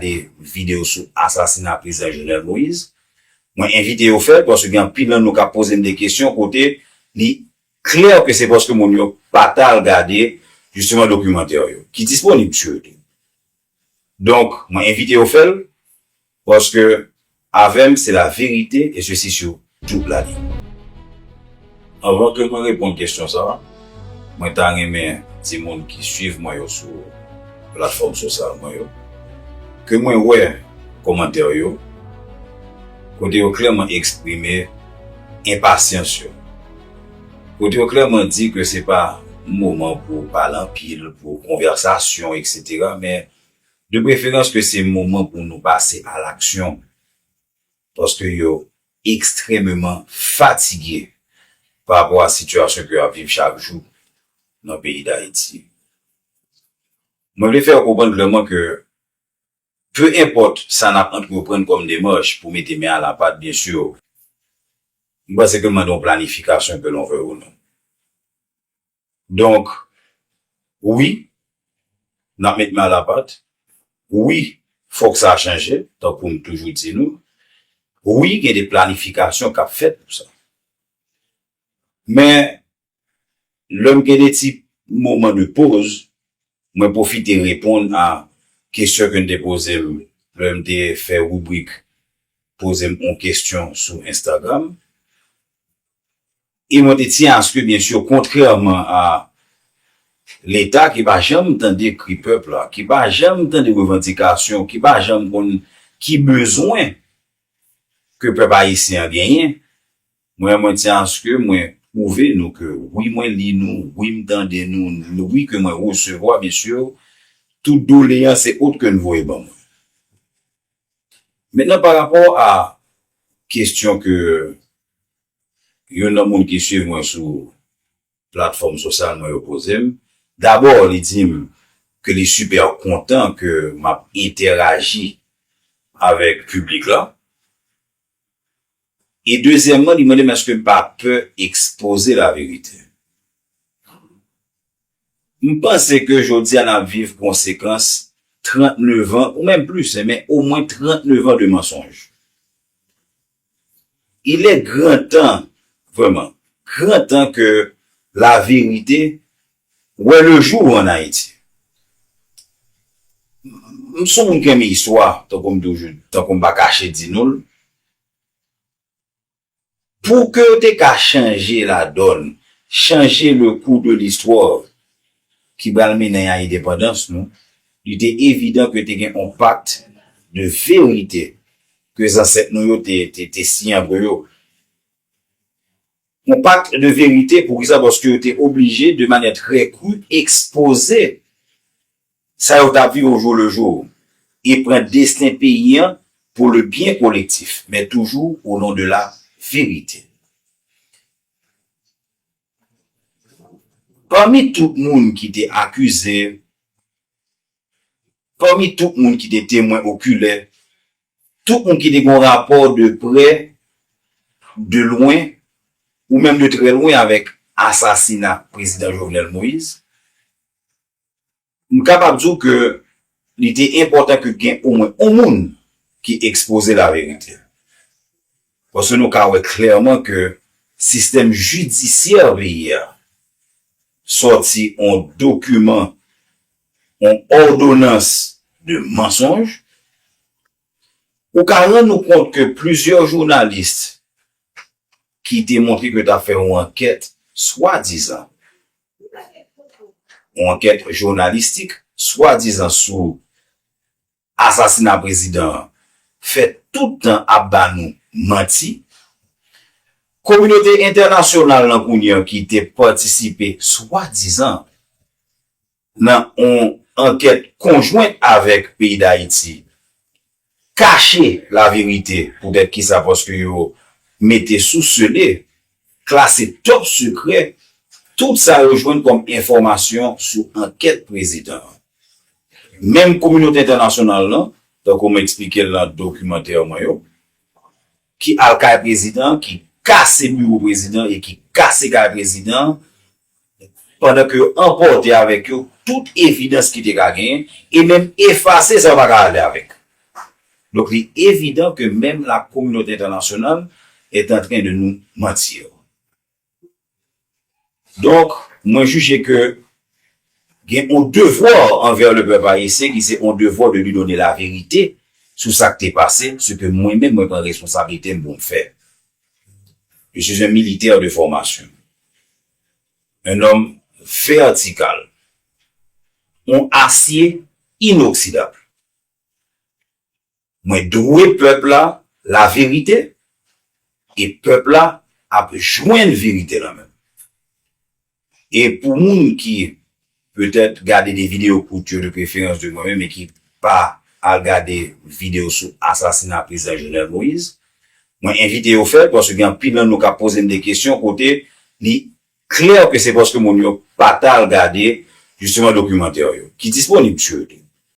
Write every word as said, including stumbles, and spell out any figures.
gade videyo sou asasina prezidan Jovenel Moïse. Mwen envite yo fè l, paske gen anpil nan nou k ap poze m de kesyon kote li klè ke se paske moun yo pa t al gade, jisteman, dokimantè yo, ki disponib sou YouTube. Donk, mwen envite yo fè l, paske avè m, se la vérité, et ceci sur toute la ligne. Anvan ke mwen reponn kesyon sa a, mwen ta renmen di moun ki swiv mwen yo sou platfòm sosyal mwen yo, ke mwen wè kòmantè yo, kote yo klèman eksprime enpasyans yo. Kote yo klèman di ke se pa moman pou pale anpil, pou konvèsasyon, et cetera, men de preferans ke se moman pou nou pase a laksyon, paske yo ekstrèmeman fatige pa rapò a sitiyasyon ke y ap viv chak jou nan peyi Dayiti. Mwen vle fè yo konprann klèman ke pe enpòt sa n ap antreprann kòm demach pou mete men a la pat, byen si, m panse ke l mande yon planifikasyon ke l'on veuille ou non. Donk, wi, n ap met men a la pat. Wi, fòk sa chanje, tankou m toujou di nou. Wi, gen de planifikasyon k ap fèt pou sa. Men, lè m gen de ti moman de poz, mwen pwofite reponn a kesyon ke n te poze m lè m te fè ribrik Poze m yon kesyon sou Instagram. E mwen te tyen aske, byen si, kontrèman a Leta ki pa janm tande kri pèp la, ki pa janm tande revandikasyon, ki pa janm konn ki bezwen ke pèp ayisyen an genyen, mwen, mwen tyen aske mwen pwouve nou ke wi, mwen li nou, wi, m tande nou, wi, ke mwen resevwa, byen si, tout doleyans e ot ke n voye ban mwen. Mentnan, pa rapò a kesyon ke youn nan moun ki swiv mwen sou platfòm sosyal mwen yo poze m, dabò, li di m ke li sipè kontan ke m ap entèraji avèk piblik la. E dezyèmman, li mande m èske m pa pè ekspoze laverite. M panse ke jodi a n ap viv konsekans trannnev an, ou menm plis, men omwen trannnev an de mansonj. Il est grand temps, vraiment, grand temps que la vérité wè le jour en Haïti. M se yon moun ki renmen istwa, tankou m toujou, tankou m pa kache di nou l. Pou ke yo te ka chanje ladòn, chanje le cours de l'histoire ki pral mennen a endepandans nou, li te evidan ke te gen yon pakt de verite ke zansèt nou yo te, te, te siyen antre yo. Yon pakt de verite, poukisa? Paske yo te oblije, de mannyè trè kri, ekspoze sa yo t ap viv au jour le jour e pran desten peyi an pour le bien collectif, mais toujours au nom de la vérité. Pami tout moun ki te akize, pami tout moun ki te temwen okilè, tout moun ki te gen yon rapò de prè, de lwen, ou menm de trè lwen avèk asasina prezidan Jovenel Moïse, m kapab di w ke li te enpòtan ke gen omwen yon moun ki ekspoze laverite. Paske nou ka wè klèman ke sistèm jidisyè peyi a sòti yon dokiman, yon òdonans de mansonj. Ou ka rann ou kont ke plizyè jounalis ki te montre ke yo t ap fè yon ankèt swadizan, yon ankèt jounalistik swadizan sou asasina prezidan an, fè tout tan ap ba nou manti. Kominote entènasyonal lan kounye a ki te patisipe swadizan nan yon ankèt konjwent avèk peyi Dayiti, kache laverite. Poutèt kisa? Paske yo mete sou sele, klase top sekrè, tout sa yo jwenn kòm enfòmasyon sou ankèt prezidan an. Menm kominote entènasyonal lan, tankou m eksplike l nan dokimantè mwen yo, ki al kay prezidan, ki kase biwo prezidan e ki kase kay prezidan, pandan ke yo anpòte avèk yo tout evidans ki te ka genyen, e menm efase sa yo pa ka ale avèk. Donk, li evidan ke menm la communauté internationale est en train de nous mentir. Donk, mwen jije ke gen yon devwa anvè le pèp ayisyen ki se yon devwa de li donnen la verite sou sa k te pase, se ke mwen menm mwen pran responsablite m pou m fè. Je suis un militaire de formation, un homme vertical, un acier inoxydable. Mwen dwe pèp la laverite, e pèp la ap jwenn verite lan menm. E pou moun ki petèt gade de videyo kout yo de preferans de mwen menm e ki pa al gade videyo sou asasina prezidan Jovenel Moïse, mwen envite yo fè l paske gen anpil nan nou k ap poze m de kesyon kote li klè ke se paske moun yo pa t al gade jisteman dokimantè yo ki disponib sou YouTube.